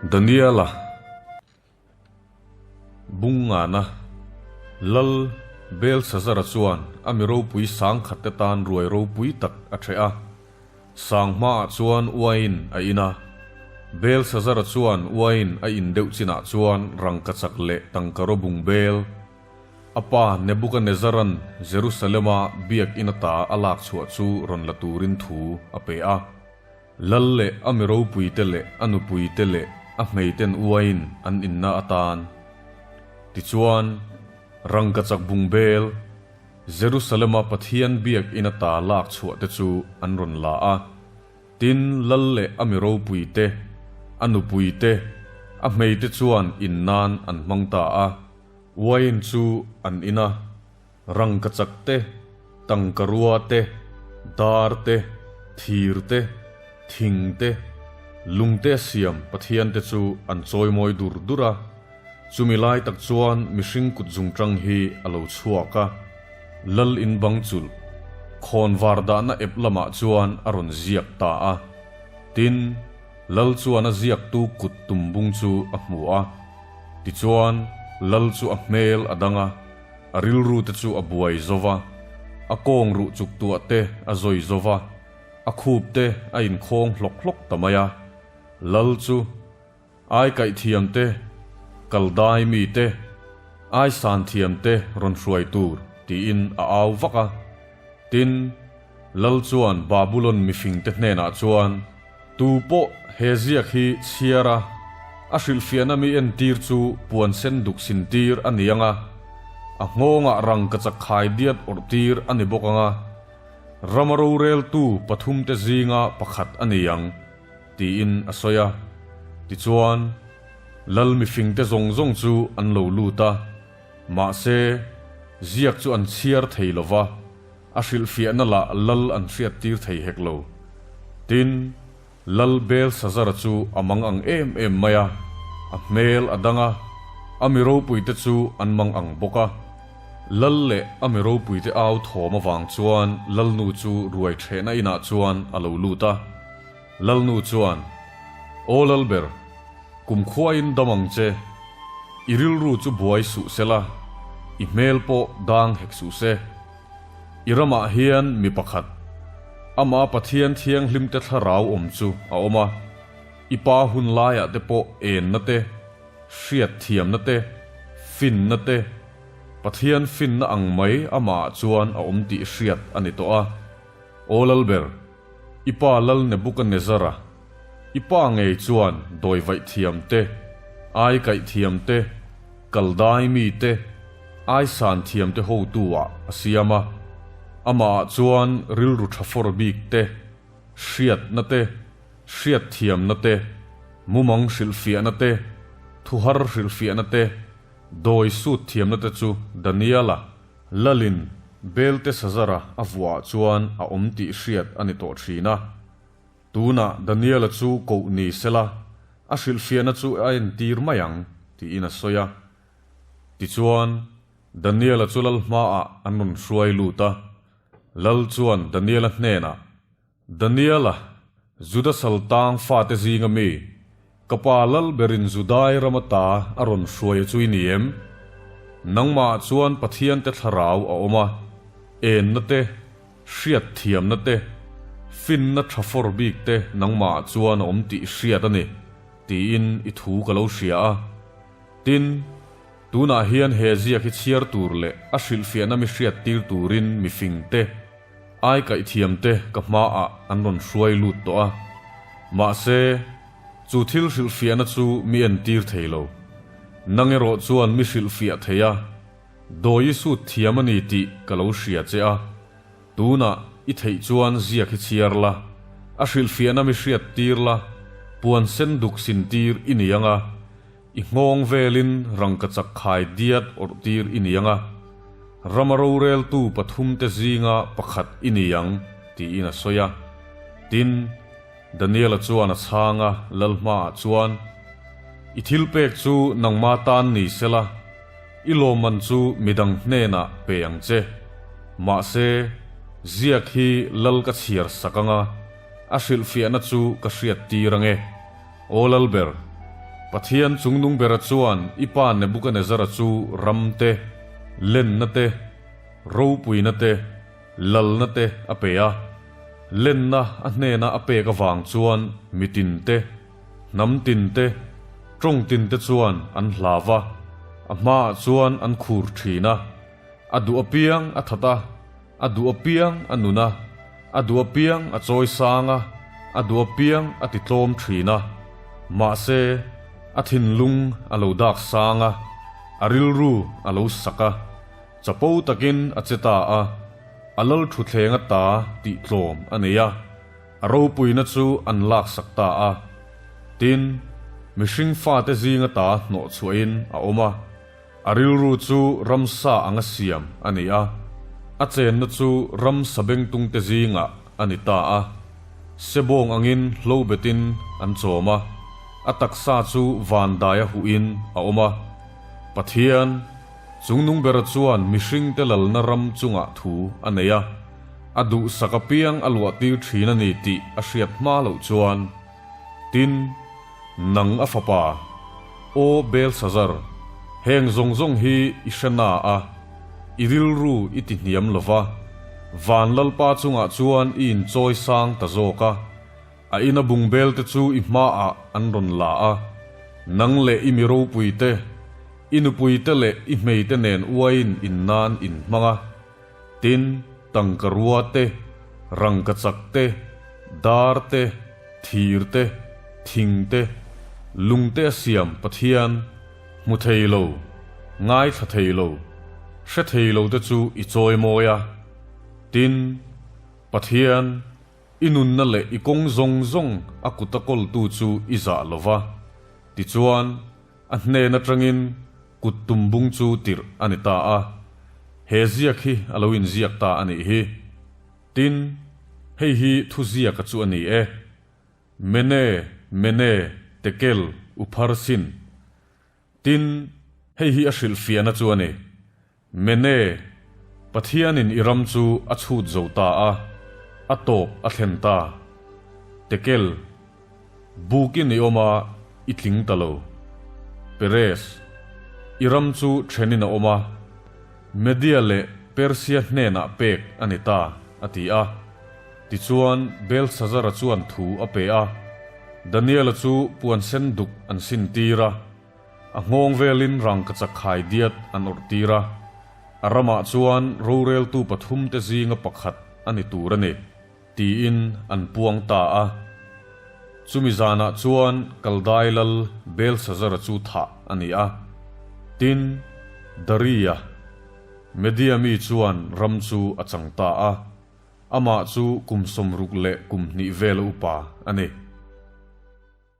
Daniela Bungngana Lal Belsazara chuan a mi ropui sangkhatte tan ruai ropui tak a ṭheh a. Sang hmaah chuan uain a in a. Belsazara chuan uain a in deuh chinah chuan rangkachak leh tangkaraw bung bel A pa Nebukanezzara'n Jerusalema biak in ata a lak chhuah chu rawn la turin thu a pe a. Lal leh a mi ropuite leh a nupuite leh a hmeiten uain an inna atan. Tichuan, rangkachak bung bel, Jerusalema Pathian biak in ata lak chhuah te chu an rawn la a. Tin, lal leh a mi ropuite, a nupuite, a hmeite chuan in nan an hmang ta a. Uain chu an in a, rangkachak te, tangkarua te, dar te, thir te, thing te, lung te a siam Pathian te chu an chawimawi dur dur a. Chumi lai tak chuan mihring kut zungtang hi a lo chhuak a, lal in bang chulh, khawnvar dahna ep lamah chuan a rawn ziak ta a. Tin, lal chuan a ziaktu kut tumbung chu a hmu a. Tichuan, lal chu a hmel a dang a, a rilru te chu a buai zo va, a kawng ruh chuk tuah te a zawi zo va, a khup te a inkhawng hlawk hlawk ta mai a. Lal chu ai kaihthiam te, kaldai mi te, ai san thiam te rawn hruai tur tiin a au vak a. Tin, lal chuan Babulon mifingte hnenah chuan, Tu pawh he ziak hi chhiar a, a hrilhfiahna mi entir chu puan sen duk sin tir a ni ang a, a nghawngah rangkachak khai diat awrh tir a ni bawk ang a, rama roreltu pathumte zinga pakhat a ni ang, tiin a sawi a. Tichuan, lal mifingte zawng zawng chu an lo lut a, mahse, ziak chu an chhiar thei lo va. A hrilhfiahna lah lal an hriattir thei hek lo. Tin, Lal Belsazara chu a mang ang em em mai a, a hmel a dang a, a mi ropuite chu an mang ang bawk a. Lal leh a mi ropuite au thawm avang chuan Lalnu chu ruai ṭhehna inah chuan a lo lut a. Lalnu chuan, Aw Lalber, kumkhuain dam ang che, i rilru chu buai suh sela, i hmel pawh dang hek suh se. I ramah hian mi pakhat, amah Pathian thianghlimte thlarau awm chu a awm a, i pa hun laiah te pawh enna te, hriatthiamna te, finna te, Pathian finna ang mai amahah chuan a awm tih hriat a ni tawh a. Aw Lalber, i pa Lal Nebukanezzara, i pa ngei chuan dawi vaih thiam te, ai kaih thiam te, kaldai mi te, ai san thiam te hotu ah a siam a. Amahah chuan rilru tha fawr bik te, hriatna te, hriatthiamna te, mumang hrilhfiahna te, thuhar hrilhfiahna te, dawi sut thiamna te chu Daniela, Lalin Beltesazara a vuahah chuan a awm tih hriat a ni tawh thin a. Tunah Daniela chu koh ni sela, a hrilhfiahna chu a entir mai ang, tiin a sawi a. Tichuan, Daniela chu lal hmaah an rawn hruai lut a. Lal chuan Daniela hnenah, Daniela, Juda saltang fate zinga mi, ka pa lal berin Judai ram ata a rawn hruai a chu i ni em? Nangmah chuan Pathiante thlarau a awm a, enna te, hriatthiamna te, finna tha fawr bik te nangmah chuan a awm tih hriat a ni, tiin i thu ka lo hria a. Tin, tunah hian he ziak hi chhiar tur leh a hrilhfiahna mi hriattir turin mifing te, Ai kaihthiamte ka hmaah an rawn hruai lut tawh a, mahse, chu thil hrilhfiahna chu mi entir thei lo. Nang erawh chuan mi hrilhfiah thei a, dawi i sut thiam a ni tih ka lo hria che a, tunah i theih chuan ziak hi chhiar la, a hrilhfiahna mi hriattir la, puan sen duk sintir i ni ang a, I nghawng velin rangkachak khai diat awrhtir i ni ang a, rama roreltu pathumte zinga pakhat i ni ang, tiin a sawi a. Tin, Daniela chuan a chhang a, lal hmaah chuan, I thilpek chu nangma tan ni sela, i lawmman chu midang hnenah pe ang che. Mahse, ziak hi lal ka chhiar sak ang a, a hrilhfiahna chu ka hriattir ang e. Aw Lalber! Pathian chungnung bera chuan i pa Nebukanezzara chu ram te, lenna te, ropuina te, lalna te a pe a. Lenna a hnena a pek avang chuan mi tin te, hnam tin te, tawng tin te chuan an hlau va, a hmaah chuan an khur thin a. A duh apiang a that a, a duh apiang a nun a, a duh apiang a chawi sang a, a duh apiang a ti tlawm thin a. Mahse, a thinlung a lo dak sang a, a rilru a lo sak a, chapo takin a che ta a, a lal thutthleng ata tih tlawm a nei a, a ropuina chu an laksak ta a. Tin, mihring fate zing ata hnawhchhuahin a awm a. A rilru chu ramsa anga siam a ni a, a chenna chu ram sabengtungte zingah a ni ta a. Sebawng angin hlo betin an chawm a, a taksa chu vandaia huhin a awm a. Pathian, Chungnung bera chuan mihringte lalna ram chungah thu a nei a, a duhsak apiang a luahtir thin a ni tih a hriat hma loh chuan, Tin, nang a fapa, Aw Belshazzar, heng zawng zawng hi i hre na a, i rilru i ti hniam lo va, van Lalpa chungah chuan i inchawi sang ta zawk a, a ina bungbel te chu i hmaah an rawn la a, nang leh i mi ropui te, i nupui te leh i hmei te nen uaiin in nan in hmang a. Tin, tangka rua te, rangka chak te, dar te, thir te, thing te, lung te a siam Pathian, hmu thei lo, ngaithla thei lo, hre thei lo te chu i chawi mawi a. Tin, Pathian, i nunna leh i kawng zawng zawng a kut a kawltu chu i zah lo va, tichuan, A hnen atangin kut tumbung chu tirh a ni ta a, he ziak hi a lo inziak ta a nih hi. Tin, hei hi thuziaka chu a ni e. Mene, Mene, Tekel, Upharsin. Tin, hei hi a hrilhfiahna chu a ni. Mene, Pathianin i ram chu a chhut zo ta a, a tawp a thlen ta. Tekel, Bukin i awm a, i tling ta lo. Peres, I ram chu thenin a awm a, Media leh Persia hnenah pek a ni ta, a ti a. Tichuan, Belshazzara chuan thu a pe a, Daniela chu puan sen duk an sintir a. A nghawng velin rangkachak khai diat an awrh tir a, a ramah chuan roreltu pathumte zinga pakhat a ni tur a ni, tiin an puang ta a. Chumi zanah chuan Kaldai lal Belshazzara chu thah a ni a. Tin, Daria, Media mi chuan ram chu a chang ta a, amah chu kum 66 leh kum hnih vela upa a ni.